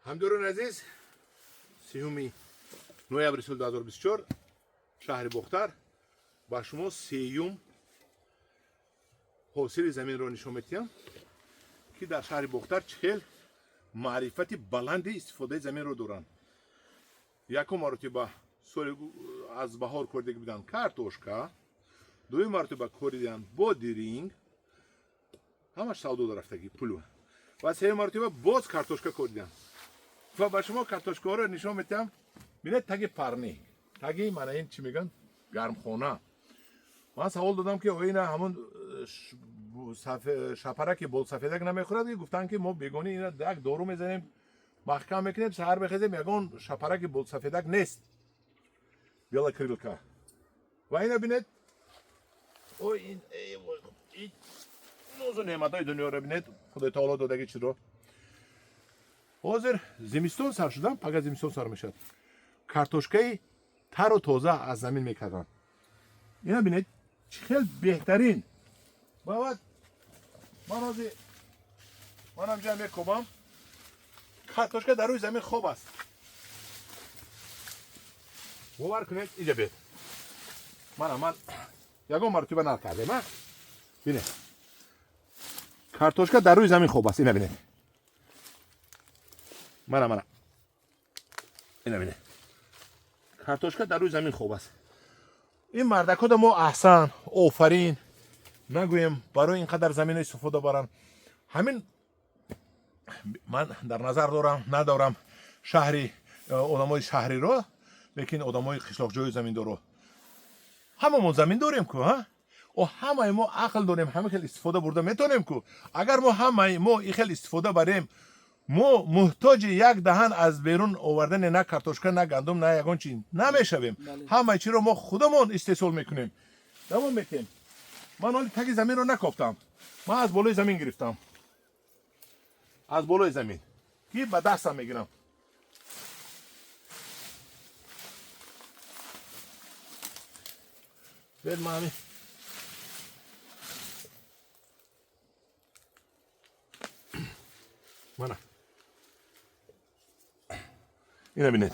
Ҳамдиёрони азиз, 3 ноябри соли 2024, шаҳри Бохтар, ба шумо сеюм ҳосили заминро нишон медиҳам, ки дар шаҳри Бохтар чӣ хел маърифати баланди истифодаи заминро доранд. Якум маротиба соли аз баҳор коридагӣ буданд картошка, дуюм маротиба кориданд бодиринг, ҳамаш савдо рафтагӣ пулу, ва сеюм маротиба боз картошка кориданд. Ва ба шумо картошкаҳоро нишон медиҳам. Бинед, таги парник, таги мана ин чӣ мегӯянд, гармхона. Ман савол додам, ки оина ҳамун шапараки болсафедак намехӯрад? Ки гуфтанд, ки мо бегонӣ ина як дору мезанем, маҳкам мекунем, саҳар мехезем, ягон шапараки болсафедак нест, белокрылка. Ва ина бинед, ой, ин нозу неъматҳои дунёро бинед, Худои таоло додаги чизро. Ҳозир зимистон сар шудам, пага зимистон сар мешавад, картошкаи тару тоза аз замин мекарданд. Ина бинед, чӣ хел беҳтарин. Баъд ман ҳозир манам ҷа мекобам, картошка дар рӯи замин хоб аст, бовар кунед. Иҷа бед, мана ман ягон маротиба накардем. А бинед, картошка дар рӯи замин хоб аст. Ина бинед, мана, мана, ина бинед, картошка дар рӯи замин хоб аст. Ин мардакода мо аҳсан, офарин нагӯем барои ин қадар замино истифода баранд. Ҳамин ман дар назар дорам, надорам шаҳри одамои шаҳриро, лекин одамои қишлоқҷои заминдоро. Ҳамамон замин дорем ку, ҳа? О, ҳамаи мо ақл дорем, ҳама хел истифода бурда метавонем ку. Агар мо ҳамаи мо ин хел истифода барем, мо муҳтоҷи як даҳан аз берун овардани на картошка, на гандум, на ягон чи намешавем. Ҳамаи чиро мо худамон истеҳсол мекунем. Давом метем. Ман ҳоли таги заминро накофтам, ман аз болои замин гирифтам, аз болои замин, ки ба дастам мегирам. Бед, ман мана ина бинед.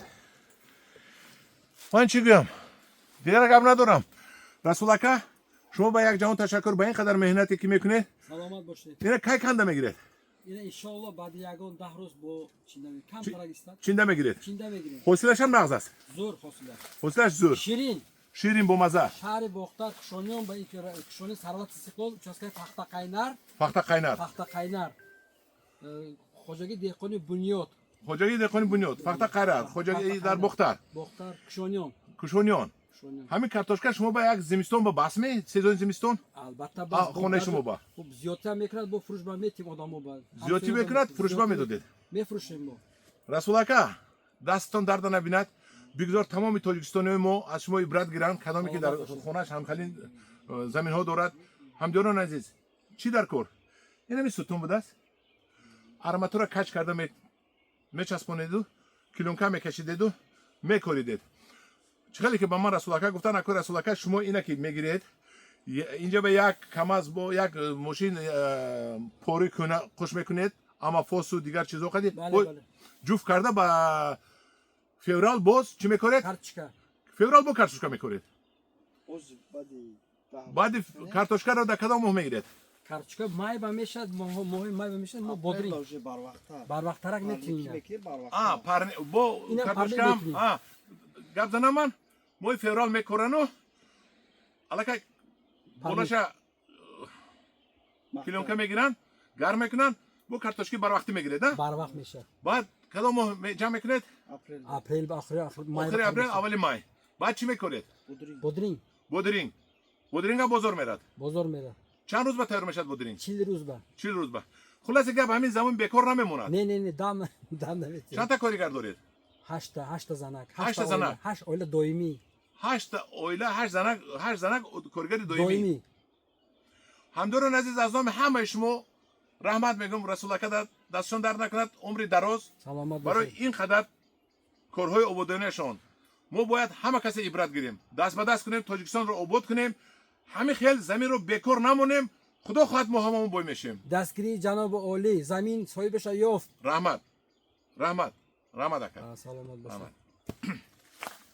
Ман чӣ гӯям, дигар гап надорам. Расул ака, шумо ба як ҷаҳон ташаккур ба ин қадар меҳнате, ки мекунед. Саломат бошед. Ина кай канда мегиред? Ина иншоалло баъди ягон 10 рӯз бо чинда, камтарак истад. Чинда мегиред? Чинда мегирем. Ҳосилашам нағз аст? Зӯр ҳосила. Ҳосилаш зӯр. Ширин. Ширин, бомаза. Шаҳри Бохтар, Кушониён, ба Кушони, Сарват, Истиқлол, участкаи Пахта Қайнар. Пахта Қайнар. Пахта Қайнар, хоҷагии деҳқони Бунёд. Хоҷагии деҳқони Бунёд, Пахта Қайнар, хоҷагии дар Бохтар. Бохтар, Кушониён. Кушониён. Ҳамин картошка шумо ба як зимистон ба бас ме, сезони зимистон? Албатта, бас. Хонаи шумо ба? Хуб, зиёдтар мекунад, бо фурӯш ба метим одамо ба. Зиёдтӣ мекунад, фурӯш ба медодед. Мефурӯшем мо. Расул ака, дасттон дарда набинад. Бигзор тамоми тоҷикистониҳои мо аз шумо ибрат гиранд, кадоме ки дар хонааш ҳамхалин заминҳо дорад. Ҳамдиёрони азиз, чӣ дар кор? Инами сутун будааст, арматура кач карда мечаспонеду, клёнка мекашидеду, мекоридед. Чӣ хеле ки ба ман Расулака гуфтан, акои Расулака, шумо ина ки мегиред, инҷа ба як камаз бо як мошин пори кӯна қуш мекунед, амафосу дигар чизо қади ҷуфт карда, ба феврал боз чӣ мекоред? Феврал бо картошка мекоред. Баъди картошкаро дар кадом моҳ мегиред? Картошка май ба мешад, моҳи май ба мешад. Мо бодринг барвақттарак метинем. Бо картошкаам гап занам, ман моҳи феврал мекорану, аллакай болаша клёнка мегиранд, гарм мекунанд, бо картошки барвақтӣ мегиред. Барвақт мешад. Баъд кадом моҳ ҷамъ мекунед? Апрел, охири апрел, аввали май. Баъд чӣ мекоред? Бодринг. Бодринг. Бодринга бозор мерад? Бозор мерад. Чанд рӯз ба тайёр мешавад бодринг? 40 рӯз ба. 40 рӯз ба. Хулоси гап, ҳамин замон бекор намемонад. Не, не, не, дам дам наметиҳад. Чандта коригар доред? Ҳашта, ҳашта занак. Ҳашта занак. Ҳашт оила доимӣ. Ҳашта оила, ҳашт занак, ҳашт занак коргари доимӣ. Ҳамдиёрони азиз, аз номи ҳамаи шумо раҳмат мегӯям. Расулака дастшон дард накунад, умри дароз барои ин қадар корҳои ободониашон. Мо бояд ҳама касе ибрат гирем, даст ба даст кунем, Тоҷикистонро обод кунем, ҳамин хел заминро бекор намонем. Худо хоҳад, мо ҳамамон бой мешем. Дастгирии ҷаноби олӣ, замин соҳибаша ёфт. Раҳмат, раҳмат. Раҳмат, ака. Саломат бошед. Раҳмат.